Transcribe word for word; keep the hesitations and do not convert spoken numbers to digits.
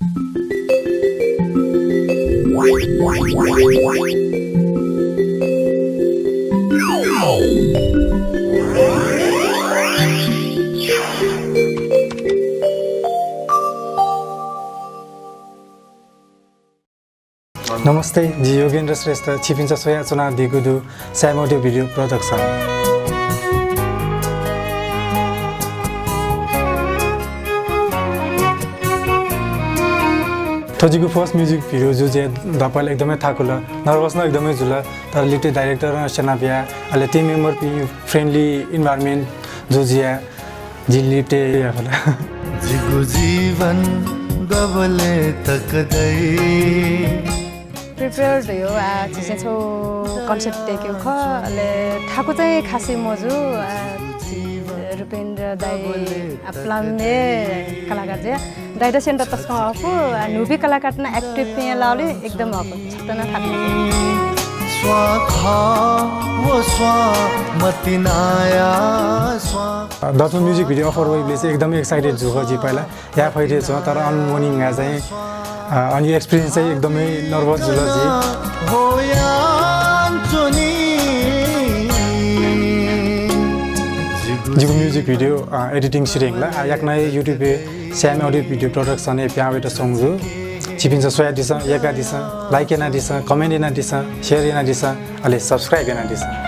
नमस्ते, जि योगेन्द्र श्रेष्ठ, छिपिन्सं स्वयाच्वनादीगु दु Sam Audio Video Production। थ्व जिगु first music video जुयाः दपालि एकदमै थाकुल, nervous नं एकदमै जुल, तर लिपा director नं स्यनाबिया, अले team member पिं friendly environment जुयाः जि लिपा याये फत। जिगु जीवन दबले तक दइ। Prepare धयो, आ, झीसं छौ concept तय्केगु खः, अले थाकु चाहिँ खासै मजू, आ, रुपेन्द्र दाइ, आ, प्लामे कलाकार जे। दाइदा स्यनेत तसकं अःपु, आ, न्हूपिं कलाकारत नं active पिं लाःबलय् एकदम अःपु। छता नं थाकु। स्वां खः व स्वां मतिनाया स्वां। दसौं music video offer वइबलय् चाहिँ एकदमै excited जू खः जि पहिला। याये फइथें च्वं, तर अन morning नं चाहिँ, अ, अन experience चाहिँ एकदमै nervous जुल जि। जिगु music video, अ, editing सिधयेगु ला, अ, याकनं हे YouTube-य् Sam Audio Video Production-य् पिहां वयेत स्वंगु दु। छिपिन्सं स्वयादिसँ, यय्कादिसँ, like यानादिसँ, comment यानादिसँ, share यानादिसँ, अले subscribe यानादिसँ।